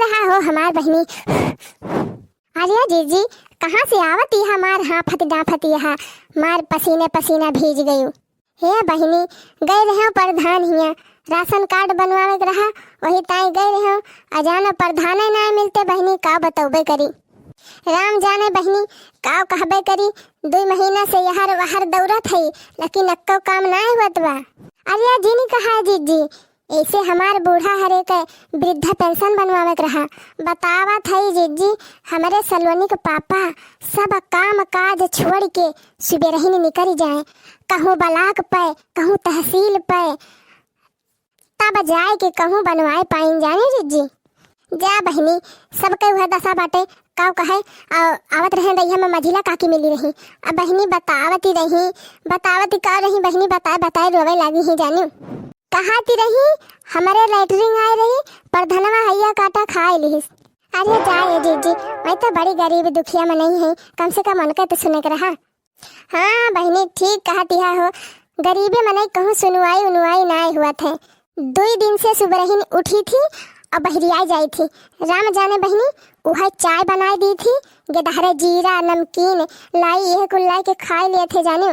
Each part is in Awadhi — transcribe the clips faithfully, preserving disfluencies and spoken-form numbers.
हाँ हो हमार बहिनी। अरे जिज्जी, कहाँ से आवत यह मार हाफत डाफत यह, मार पसीने पसीना भीज गयू। हे बहिनी, गए रहे प्रधान हिया, राशन कार्ड बनवावे के रहा, वही ताई गए रहे। अजानो प्रधाने ना मिलते बहिनी, का बतौबे करी। राम जाने बहिनी, का कहबे करी, दुई महीना से यहर वहर दौड़त हई, लेकिन अक्को काम ना हुअत बा। अरे जिनी कहा जिज्जी, ऐसे हमार बूढ़ा हरे के वृद्धा पेंशन बनवावे के रहा। बतावत हई जिज्जी, हमरे सलोनी के पापा सब काम काज छोड़ के सुबेरहिन निकल जाए, कहूँ ब्लॉक पे, कहूँ तहसील पे, तब जाए के कहूँ बनवाए पाइन जाने जिज्जी। जा बहिनी, सबके उहे दशा बाटे, काव कहे। आ, आवत रहे दैया में मझिला काकी मिली रही। अब बहिनी बतावती रही, बतावती का रही बहिनी, बताए बताए रोवे लागी ही जानू। कहाती रही, हमरे लैटरिन आए रही, परधनवा हैया काटा खाए लिहिस। अरे जा ये जिज्जी, मैं तो बड़ी गरीब दुखिया मनई है, कम से कम उनके तो सुने के रहा। हाँ बहिनी, ठीक कहती है हो, गरीबे मनई कहूँ सुनवाई उनवाई नाय हुआ थे। दुई दिन से सुबरहिन उठी थी और बहरिया जाई थी। राम जाने बहिनी, उहे चाय बनाए दी थी, गेदहरे जीरा, नमकीन लाई, यह कुल लाई के खाए लिए थे जाने।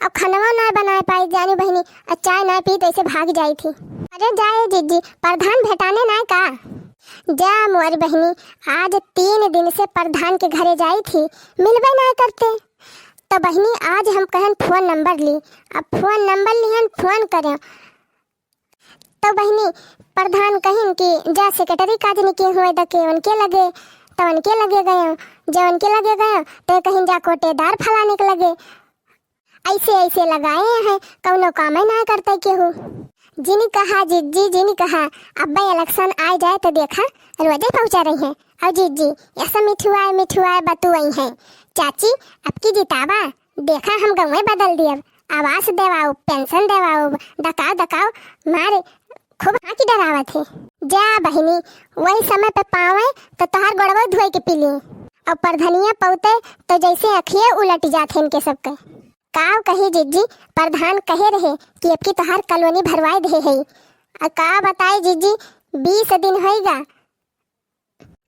अब खनवा ना बनाए पाई जाने बहिनी, और चाय ना पी तो ऐसे भाग जाई थी। अरे जाए जिज्जी, प्रधान भेटाने ना का? जा मोरी बहिनी, आज तीन दिन से प्रधान के घरे जाई थी, मिलबे ना करते। तो बहिनी, आज हम कहन फोन नंबर ली। अब फोन नंबर लिहन, फोन करें। तो बहिनी, प्रधान कहिन कि जा सेक्रेटरी काजनी के हुए दके उनके लगे, तो उनके लगे गए। जब उनके लगे गए तो कहिन जा कोटेदार फलाने के लगे। ऐसे ऐसे लगाए हैं, कौनो कामे ना करते केहू। जिनी कहा जिज्जी, जिनी कहा, अब्बे इलेक्शन आ जाए तो देखा, रोजे पहुँचा रही है। और जिज्जी, ऐसा मिठुआए मिठुआए बतुआई है, चाची, अब की जितावा, देखा हम गौवे बदल दियब, आवास देवाउब, पेंशन देवाउब, दकाव दकाव मारे खूब हाँकी डरावत है। जा बहिनी, वही समय पे पावे तो तोहार गोड़वा धोए के पी ली, और परधनिया पौते तो जैसे अखिए उलट जात है इनके सबके। काव कही जिज्जी, प्रधान कहे रहे कि अब की तोहार कॉलोनी भरवाए दे है। आ का बताए जिज्जी, बीस दिन होइगा,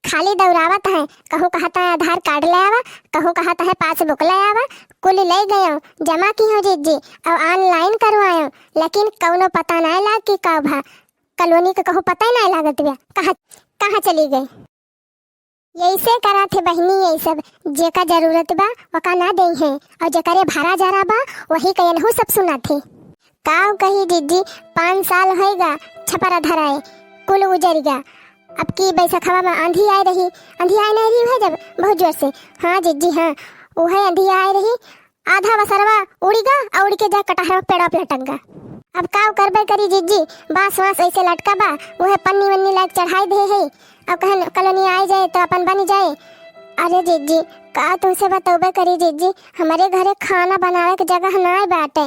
खाली दौड़ावत है, कहूँ कहत है आधार कार्ड ले आवा, कहूँ कहत है पासबुक ले आवा, कुल ले गयो, जमा कियो जिज्जी, और ऑनलाइन करवायो, लेकिन कौनो पता ना लाग कि का भा, कॉलोनी के कहूँ पता ही ना लागत बा, कहाँ, कहाँ चली गई। यैसे करा थे बहिनी, यही सब जेका जरूरत बा, वका ना देई है, और जेकरे भरा जरा बा, वही कयनहू सब सुना थे। काव कही जिज्जी, पाँच साल होएगा छपरा धराए, कुल उजरिगा। अब की बैसखवा में आंधी आए रही, आंधी आए नहीं रही है जब बहुत जोर से, हाँ जिज्जी हाँ, वह आंधी आए रही, आधा वसरवा उड़िगा और उड़ के जा कटहरा पेड़ा पे लटक गा। अब काव करबे करी जिज्जी, बांस वांस ऐसे लटका बा, वह पन्नी वन्नी लाग चढ़ाई दे है, अब कहन कॉलोनी आए जाए तो अपन बनी जाए। अरे जिज्जी, का तुमसे बतौबे करी जिज्जी, हमारे घरे खाना बनावे के जगह ना बाटे।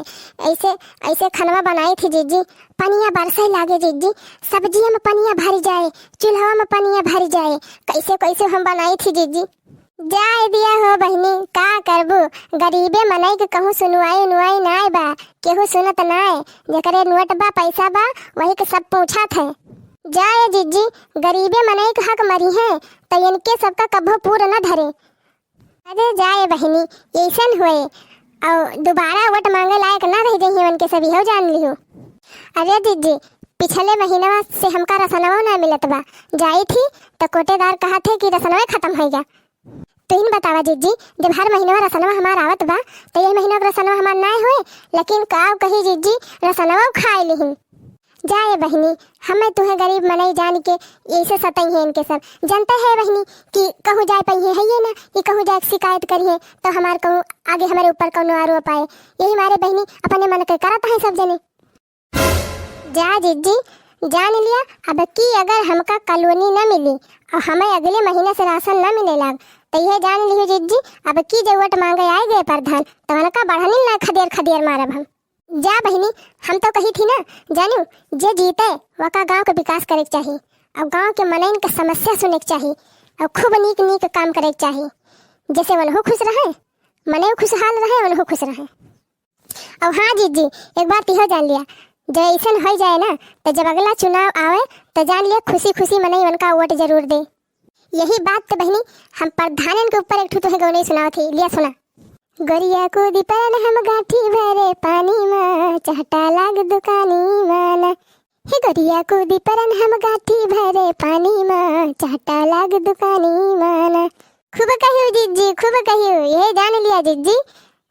ऐसे, ऐसे खनवा बनाई थी जिज्जी, पनिया बरसे लागे जिज्जी, सब्जिया में पनिया भर जाए, चूल्हा में पनिया भर जाए, कैसे कैसे हम बनाई थी जिज्जी। जाए दिया हो बहिनी, का करबू, गरीबे मनई के कहूँ सुनवाई उनवाई नाय बा, केहू सुनत नाय, जेकरे नोट बा, पैसा बा, वही के सब पूछत है। जाए जिज्जी, गरीबे मनई के हक मरी है, तो इनके सबका कभो पूर न धरे। अरे जाए बहिनी, ऐसन हुए, और दोबारा वोट मांगे लायक ना रह जइहे उनके सब, इहो जान लिहो। अरे जिज्जी, पिछले महीनवा से हमका रसनवा ना मिलत बा, जाई थी तो कोटेदार कहा थे कि रसनवे खत्म हो गया। तुहिन बतावा जिज्जी, जब हर महीनवा रसनवा हमार आवत बा, तो ये महीनवा के रसनवा हमार नाय होए, लेकिन का कही जिज्जी, रसनवा खाए लिहिन। जाए बहिनी, हमें तुहे गरीब मनई जान के ऐसे सतई है इनके सब। जानते है बहिनी कि कहूँ जाए पइहे है ये ना, कि कहूँ जाए शिकायत करिहे तो हमार कहूँ आगे हमारे ऊपर कौनो आरोप आए। यही मारे बहिनी अपने मन के करत है सब जने। जा जिज्जी, जान लिया, अब की अगर हमका कॉलोनी न मिली और हमें अगले महीने से राशन न मिले लाग, तो यह जान लियो जिज्जी, अब की जे वोट मांगे आए गए प्रधान, तो उनका बढ़नी ना खदेर खदेर मारब हम। जा बहिनी, हम तो कही थी ना, जानू, जे जीते वका गांव के विकास करे के चाही, और गांव के मनइन के समस्या सुने के चाही, और खूब नीक नीक काम करे के चाही, जैसे वनहु खुश रहे, मने खुशहाल रहे, वनहु खुश रहे। और हाँ जिज्जी, एक बात इहो जान लिया, जब ऐसन हो जाए ना, तो जब अगला चुनाव आवे, तो जान लिया खुशी खुशी मनई उनका वोट जरूर दे। यही बात तो बहिनी हम प्रधानन के ऊपर एक ठो तोहे गौनई सुनावत ही, लिया सुना। गोरिया कूदी परन हम गांठी भरे पानी मा, चहटा लाग दुकानी माना। हे गोरिया कूदी परन हम गांठी भरे पानी मा, चहटा लाग दुकानी माना। खूब कहियो जिज्जी, खूब कहियो, ये जान लिया जिज्जी,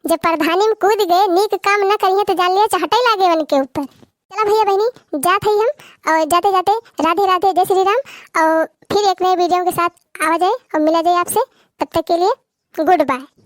जब प्रधानी में कूद गए, नीक काम न करिए तो जान लिया चहटई लागे उनके ऊपर। चला भैया बहिनी, जात हई हम, और जाते जाते राधे राधे, जय श्री राम, और फिर एक नए वीडियो के साथ आवा जाए और मिला जाए आपसे। तब तक के लिए गुड बाय।